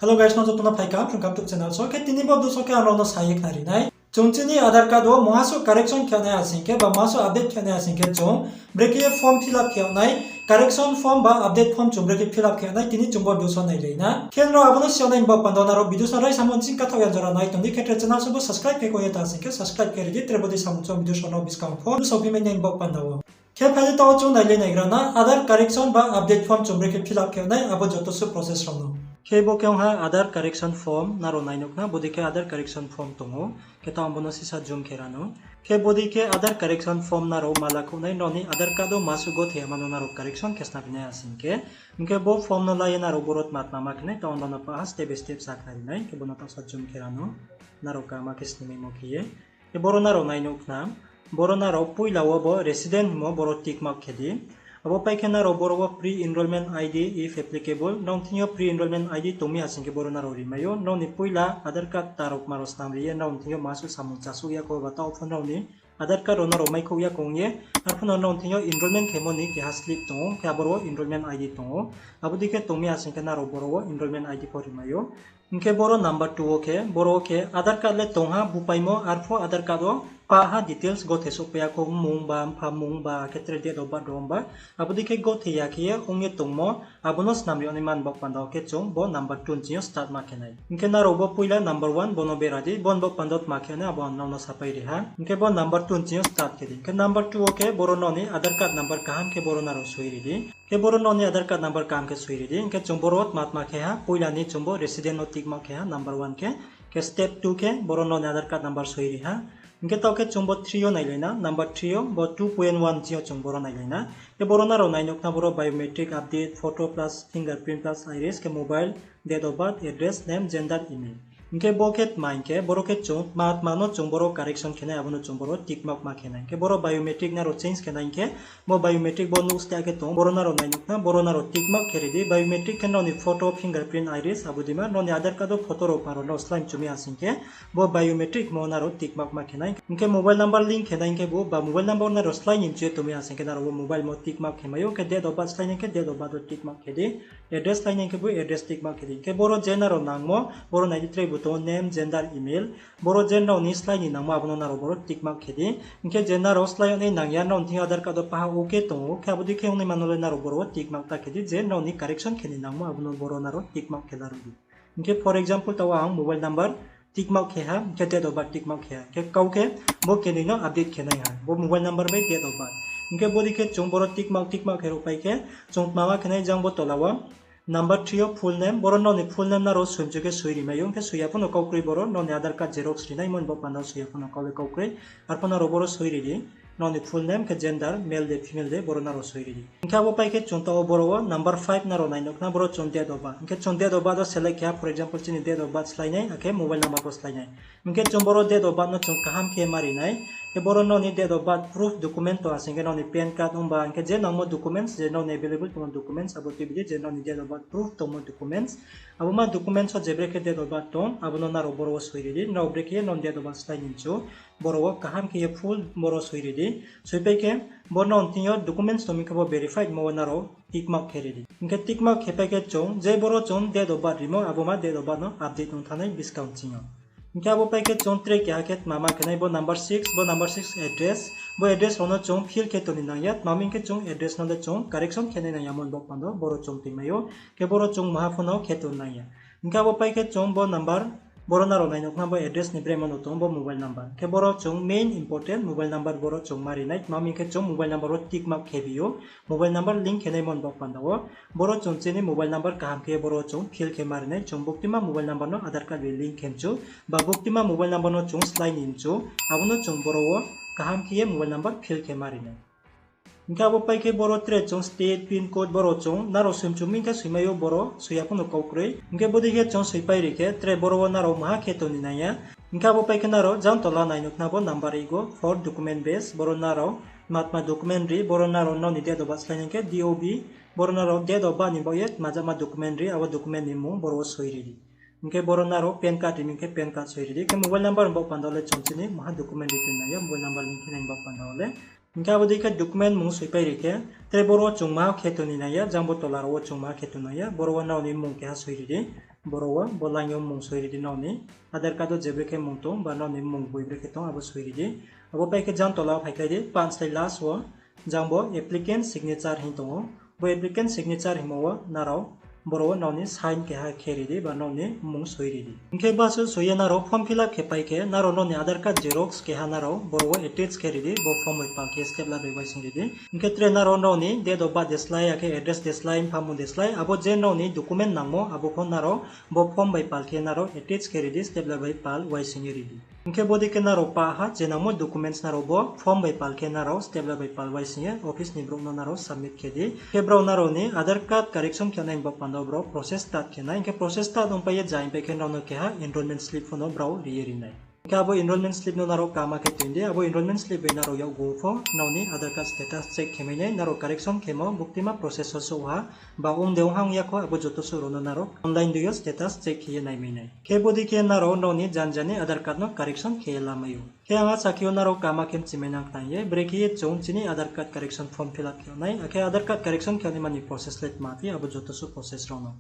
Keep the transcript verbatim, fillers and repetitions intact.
Hello guys, no joto no phai kaham Phrung Kaham YouTube channel so. Khe tini bo video so khe ang rao no sa ye khnari nai. Chung chini Aadhaar card wo mungha suh correction khe nai asing khe, ba mungha suh update khe nai asing khe chung brekhe ye form fill up khe nai, correction form ba update form chung brekhe fill up khe nai, tini chung bo video so nailai na. Khe nrao abo no si ya nai ni baoh panda wo nrao video so rai samo nching kathaoh ya jora nai tong di, khe tre channel so bo subscribe khe kong ye ta asing khe subscribe khe ri di, tre bodei samung chung video so no buskang pho nuhsao phi mai nai ni baoh panda wo. Khe phai di taoh chung nailai naigra na, Aadhaar correction ba update form chung brekhe fill up khe nai, abo joto suh process rao no. Khe bo khe ong ha Aadhaar correction form, nrao nai nuh khna, bodei khe Aadhaar correction form tong ou. Khe taoh ang bo no sisa zoom khe ra no. Khe bodei khe Aadhaar correction form nrao ma la khouh nai, nrao ni Aadhaar card wo mungha suh gothe ya ma no nrao correction khe snam ri nai asing khe. Hing khe bo form no la ye nrao boro tma tma ma khe nai, taoh ang bo no paha step by step sa khnari nai, khe bo no taoh sa zoom khe ra no. Nrao kama khe snimai mo khe ye. Khe boro nrao nai nuh khna, boro nrao poila wo bo resident hingmo boro tick mark khe di. Abo pai khe nrao boro wo pre-enrollment I D if applicable, nrao thing yo pre-enrollment I D tong mi asing khe boro nrao rimai ou, nrao ni poila Aadhaar card tarokma rao snam ri ye, nrao thing yo mungha suh samung chasuh ya kho ba taoh pho nrao ni Aadhaar card rao nrao maikhouh ya kong ye, arphuh no nrao thing yo enrollment khemo ni keha slip tong ou, khe aboro wo enrollment I D tong ou. Abo dei khe tong mi asing khe nrao boro wo enrollment I D pho rimai ou. Hing khe boro number two wo khe, boro wo khe Aadhaar card le tong ha bupaimo, arphuh Aadhaar card wo pah ha details gothe souhpai ya kho, mmung ba, mpha mmung ba, khe tre date of birth rao ba, abo dei khe gothe ya khe ye ong ye tongmo, abo no snam ri nai man baoh panda wo khe chung bo number two nching yo start ma khe nai. Hing khe nrao bo poila number one bo no bera di, bo ni baoh panda wo tma khe nai abo ang nrao no sapai ri ha. Hing khe bo number two nching yo start khe di. Hing khe number two wo khe boro nrao ni Aadhaar card number kaham khe boro nrao soi ri di. Khe boro nrao ni Aadhaar card number kaham khe soi ri di. Hing khe chung boro tma tma khe ha, poila ni chung bo resident no tick mark khe ha, number one khe. Khe step two khe boro nrao ni Aadhaar card number soi ri ha. Hing khe taoh khe chung bo three yo nailai na, number three yo, bo two point one nching yo chung boro nailai na. Khe boro nrao nai nuh khna boro biometric update, photo plus fingerprint plus iris, khe mobile, date of birth, address, name, gender, email. Hing khe bo khe tma hing khe, boro khe chung tma tma no chung boro correction khe nai, abo no chung boro tick mark ma khe nai. Hing khe boro biometric nrao change khe nai hing khe, bo biometric bo nuh ste khe tong, boro nrao nai nuh khna, boro nrao tick mark khe ri di, biometric khe nrao ni photo, fingerprint, iris, abo dei ma, nrao ni Aadhaar card wo photo rao pha rao nrao slái mchu mi asing khe, bo biometric mo nrao tick mark ma khe nai. Hing khe mobile number link khe nai hing khe bo, ba mobile number nrao slái ni mchu ye tong mi asing khe nrao bo mobile mo tick mark khe mai ou, khe date of birth slái nai khe date of birth wo tick mark khe di, address slái nai hing khe bo address tick mark khe di. Hing khe boro je nrao nangmo, boro nai di tre bo tong ou, name, gender, email. Boro je nrao ni slái ni nangmo abo no nrao boro tick mark khe di. Hing khe je nrao slái yag nai nang ya, nrao thing yo Aadhaar card wo paha OK tong ou, khe abo dei khe ong nai man no le nrao boro wo tick mark ta khe di, je nrao ni correction khe ni nangmo abo no boro nrao tick mark khe la ri di. Hing khe for example taoh ang mobile number tick mark khe ha, hing khe date of birth tick mark khe ha. Hing khe kau khe bo khe noi no update khe nai ha, bo mobile number bai date of birth. Hing khe bodei khe chung boro tick mark, tick mark khe ruhpai khe, chung tma ma khe nai jang bo tola wo number three yo full name, boro nrao ni full name nrao soi mchu khe soi ri mai ou, hing khe soi ya pho no kau kroi boro, nrao ni Aadhaar card xerox ri nai mo ni baoh panda wo soi ya pho no kau le kau kroi, arphuh nrao boro soi ri di. Nrao ni full name khe gender, male de female de, boro nrao soi ri di. Hing khe abo pai khe chung taoh wo boro wo number five nrao nai nuh khna, boro chung date of birth. Hing khe chung date of birth wo select khe ha, for example chini date of birth slái nai, akhe mobile number pho slái nai. Hing khe chung boro date of birth no chung kaham khe ma ri nai. Khe boro nrao ni date of birth proof document tong asing khe nrao ni PAN card ong ba, hing khe je nangmo documents, je nrao ni available tongmo documents, abo tuibi di, je nrao ni date of birth proof tongmo documents. Abo ma documents wo je brekhe date of birth tong, abo no nrao boro wo soi ri di, nrao brekhe nrao ni date of birth slái ni mchu, boro wo kaham khe ye full boro soi ri di. Soipai khe bo nrao thing yo documents tong mi khe bo verified mo wo nrao tick mark khe ri di. Hing khe tick mark khe pai khe chung je boro chung date of birth rimo, abo ma date of birth no update ong thanng nai buskang ching yo. Hing khe abo pai khe chung tre keha khe tma ma khe nai bo number six, bo number six address. Bo address rao no chung fill khe tong ni nang ya, tma hing khe chung address no le chung correction khe nai nang ya mo ni baoh panda wo boro chung toimai ou, khe boro chung maha pho no khe tong nang ya. Hing khe abo pai khe chung bo number, boro nrao nai nuh khna bo address ni bremo no tong bo mobile number. Khe boro chung main important mobile number boro chung ma ri nai, tma hing khe chung mobile number wo tick mark khe bi ou, mobile number link khe nai mo ni baoh panda wo. Boro chung chini mobile number kaham khe boro chung fill khe ma ri nai, chung buktima mobile number no Aadhaar card bai link khe mchu, ba buktima mobile number no chung slái ni mchu, abo no chung boro wo kaham khe ye mobile number fill khe ma ri nai. Hing khe abo pai khe boro tre chung state, pin code boro chung nrao soi mchu mi hing khe soimai ou boro, soi ya pho no kau kroi. Hing khe bodei khe chung soipai ri khe tre boro wo nrao maha khe tong ni nang ya. Hing khe abo pai khe nrao jang tola nai nuh khna bo number eight wo for document base, boro nrao tma tma document ri, boro nrao nrao ni date of birth slái nai khe D O B, boro nrao date of birth ni baoh ye tma jama document ri, abo document ni mmung boro wo soi ri di. Hing khe boro nrao PAN card ri mi hing khe PAN card soi ri di. Khe mobile number ni baoh panda wo le chung chini maha document ri tong nang ya, mobile number link khe nai ni baoh panda wo le. Hing khe abo dei khe document mmung soipai ri khe, tre boro wo chung maha khe tong ni nang ya, jang bo tola rao wo chung maha khe tong nang ya, boro wo nrao ni mmung keha soi ri di. Boro wo bo line yo mmung soi ri di nrao ni. Aadhaar card wo je brekhe mmung tong ba nrao ni mmung boi brekhe tong abo soi ri di. Abo pai khe jang tola wo phaikhlai di, pah slái last wo jang bo applicant signature hing tong ou. Bo applicant signature hingmo wo nrao boro wo nrao ni sign keha khe ri di ba nrao ni mmung soi ri di. Hing khe basuh soi ye nrao form fill up khe pai khe nrao nrao ni Aadhaar card xerox keha nrao boro wo attach khe ri di, bo form bai pal khe stapler bai uaising ri di. Hing khe tre nrao nrao ni date of birth de slái, akhe address de slái, mpha mmung de slái, abo je nrao ni document nangmo abo pho nrao bo form bai pal khe nrao attach khe ri di, stapler bai pal uaising ye ri di. Hing khe bodei khe nrao pah ha je nangmo documents nrao bo form bai pal khe nrao stapler bai pal uaising ye office ni brouh no nrao submit khe di. Khe brao nrao ni Aadhaar card correction khe nai ni baoh panda wo brao process start khe nai. Hing khe process start ong pai ye ja hing pai khe nrao no keha enrollment slip pho no brao ri ye ri nai. Hing khe abo enrollment slip no nrao kama khe toing di, abo enrollment slip bai nrao yakgu pho nrao ni Aadhaar card status check khe mai nai, nrao correction khemo buktima process wo souh ha, ba ong de ong ha ong ya kho, abo joto suh rao no nrao online dei yo status check khe ye nai mai nai. Khe bodei khe nrao nrao ni janja ni Aadhaar card no correction khe ye lamai ou. Khe ang asa khe ou nrao kama khe mchimai nang khna ye, brekhe ye chung chini Aadhaar card correction form fill up khe nai, akhe Aadhaar card correction khe naima ni process le tma phi, abo joto suh process rao no